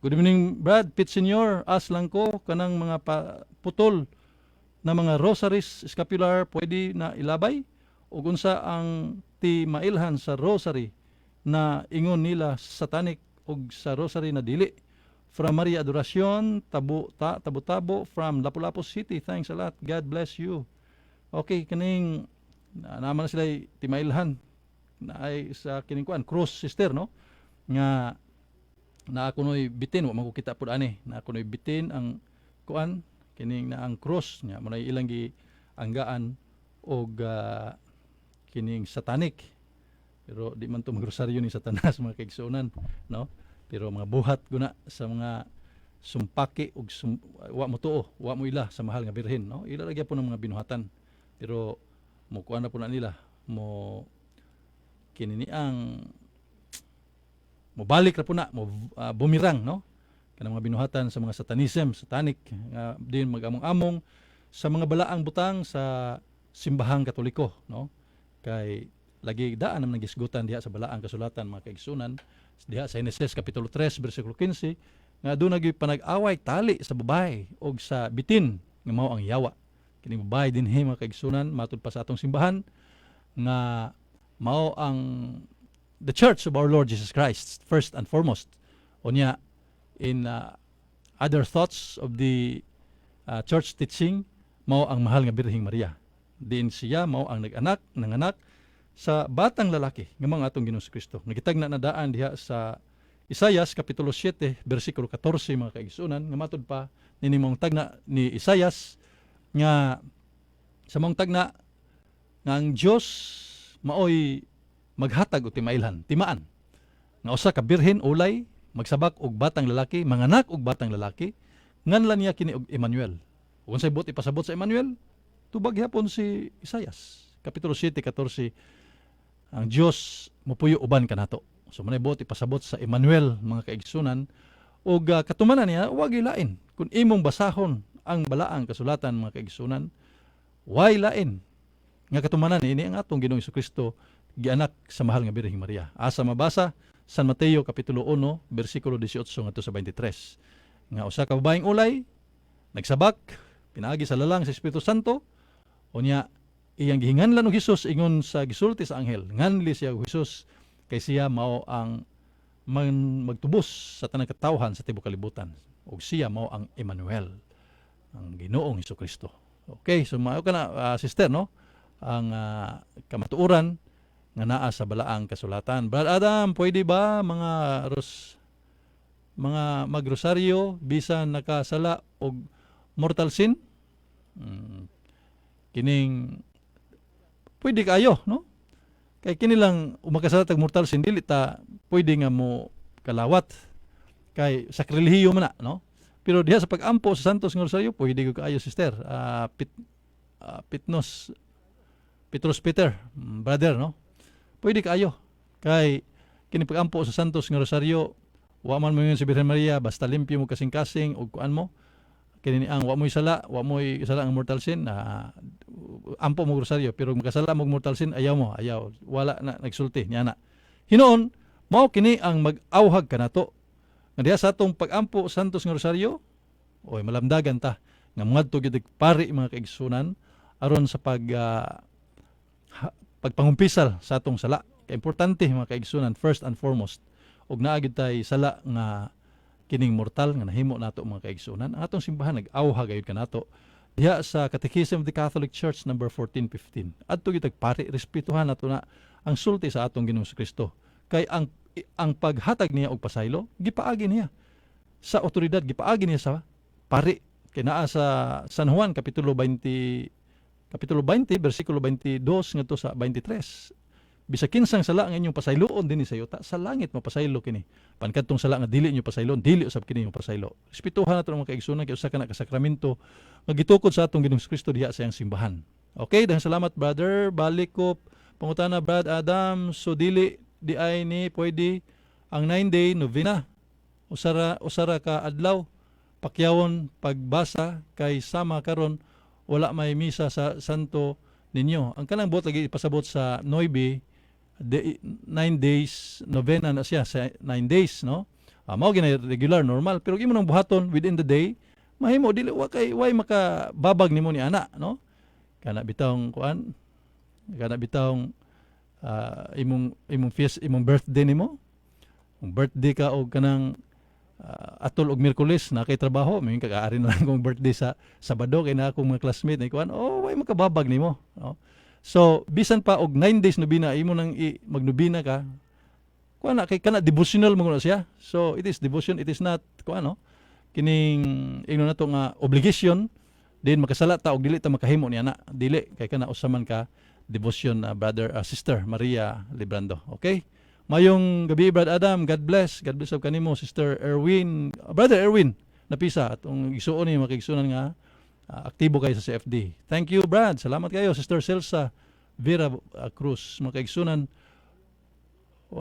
Good evening, Brad. Pete Senior, ask lang ko, kanang mga putol na mga rosaries, scapular, pwede na ilabay? O unsa ang timailhan sa rosary na ingon nila satanic og sa rosary na dili? From Maria Adoracion, Tabo, Tabo-Tabo from Lapu-Lapu City. Thanks a lot. God bless you. Okay, kining na naman sila timailhan na ay sa kining kuan cross, sister, no, nga naa kunoy bitin, wa man ko kita pud ani, naa kunoy bitin ang kuan kining na ang cross nya mo na ilang gi anggaan og kining satanic, pero di man to magrosaryo ni Satanas, mga kaigsuonan, no? Pero mga buhat guna sa mga sumpaki og wa mo tuo, wa mo ila sa mahal nga Birhen, no? Ila lagi po ng mga binuhatan, pero mo kuan na po na nila, mo kini ni ang mobalik ra po na mo bumirang, no, kanang mga binuhatan sa mga satanism, satanic nga din mag-among-among sa mga balaang butang sa Simbahang Katoliko, no? Kay lagi daan naman gisgutan diha sa balaang kasulatan, mga kaigsunan, diha sa Genesis kapitulo 3 bersikulo 15 nga doon nagi panag-away tali sa babae og sa bitin nga mao ang yawa. Kining babae dinhi, mga kaigsunan, matud pa sa atong simbahan nga mao ang the Church of our Lord Jesus Christ first and foremost. Unya in other thoughts of the church teaching, mao ang mahal nga Birheng Maria. Diin siya mao ang nag-anak, nanganak sa batang lalaki nga mga atong Ginoong Kristo. Nagitagna na daan diha sa Isayas kapitulo 7 bersikulo 14, mga kaigsuonan, nga matud pa nini mong tagna ni Isayas nga sa mong tagna nga ang Dios maoy maghatag og timailhan, timaan nga usa ka birhen ulay magsabak og batang lalaki, manganak og batang lalaki, nganlan niya kini og Emmanuel. Ug unsay buot ipasabot sa Emmanuel? Tubag gyapon si Isayas kapitulo 7:14, ang Dios mopuyo uban kanato. So manay buot ipasabot sa Emmanuel, mga kaigsunan, ug katumanan niya wa lain. Kung imong basahon ang balaang kasulatan, mga kaigsunan, way lain nga katumanan ini ang atong Ginoong Kristo gianak sa mahal nga Birheng Maria. Asa mabasa? San Mateo kapitulo 1 bersikulo 18 ngadto sa 23 nga usa ka babaeng ulay nagsabak pinaagi sa lalang sa Espiritu Santo, unya iyang gihinganlan og Hesus ingon sa gisulti sa anghel. Nganli siya og Hesus kay siya mao ang magtubos sa tanang katawhan sa tibuok kalibutan ug siya mao ang Emmanuel, ang Ginoong Kristo. Okay, so mao kana, sister, no, ang kamatuoran nga naa sa balaang kasulatan. Brad Adam, pwede ba mga magrosaryo bisan nakasala og mortal sin? Kining pwede kaayo, no? Kay kini lang umakasala tag mortal sin, dili ta pwede nga mo kalawat kay sakrilehiyo man na, no? Pero diha sa pag-ampo sa Santos nga Rosario, pwede ko kaayo, sister. Pitnos Petros Peter, brother, no? Pwede kaayo. Kay kini pag-ampo sa Santos nga Rosario, wa man mo yun si Birhen Maria, basta limpyo mo kasing-kasing ug kuan mo. Kini ni ang wa mo'y sala ang mortal sin, ampo mo rosaryo, pero makasala mo mortal sin, ayaw mo, ayaw. Wala na nagsulti niya na. Hinuon, mao kini ang mag-awhag kanato. Nga diha sa atong pag-ampo Santos nga Rosario, oy, malamdagan ta nga moadto gyud pari, mga kaigsunan, aron sa pagpangumpisal sa atong sala. Kay importante, mga kaigsunan, first and foremost, ug naa gyud tay sala nga kining mortal nga nahimo nato, mga kaigsunan. Ang atong simbahan nag-awhag gayud kanato. Diha sa Catechism of the Catholic Church number 1415. Adto gyud pari, respetuhan nato na ang sulti sa atong Ginoong Kristo. Kay ang paghatag niya og pasaylo, gipaagi niya sa otoridad, gipaagi niya sa pari. Kay naa sa San Juan kapitulo 20 bersikulo 22 ngadto sa 23. Bisag kinsang sala ang inyong pasayloon dinhi sa yuta, sa langit mapasaylo kini. Pan kadtong sala nga dili inyo pasayloon, dili usab kini inyong pasaylo. Respetuhan nato ang mga kaigsunan kay usa ka na ka sakramento nga gitukod sa atong Ginoong Kristo diha sa iyang simbahan. Okay, dahil salamat, brother. Balik ko pangutana, Brad Adam, so dili di ay ni pwede ang 9 day novena? Usara ka adlaw pakyawon pagbasa kay sama karon wala may misa sa Santo Niño. Ang kanang buot lagi ipasabot sa 9 days novena na siya sa 9 days, no? Mao gyud regular, normal, pero imo nang buhaton within the day, mahimo, dili wa kay way makababag nimo ni ana, no? Kana bitawng kuan, kana bitawng imong feast, imong birthday nimo. Kung birthday ka og kanang atol og Miyerkules na kay trabaho, may kag-aari na lang kung birthday sa Sabado kay na akong mga classmate ni kuan, oh, way makababag nimo, no? So bisan pa og 9 days nobina imo nang magnobina ka, kuan na kay kana devotional mo na siya. So it is devotion, it is not kuan, no, kining ingnon nato nga obligation din makasala ta og dili ta makahimo niya na, dili kay kana usa man ka devotion, brother, Sister Maria Librando. Okay, mayong gabi, Brad Adam. God bless. God bless og kanimo, Sister Erwin, Brother Erwin napisa atong igsuon ni makigsuonan nga aktibo kayo sa CFD. Thank you, Brad. Salamat kayo, Sister Celsa Vera Cruz, mga kaigsunan.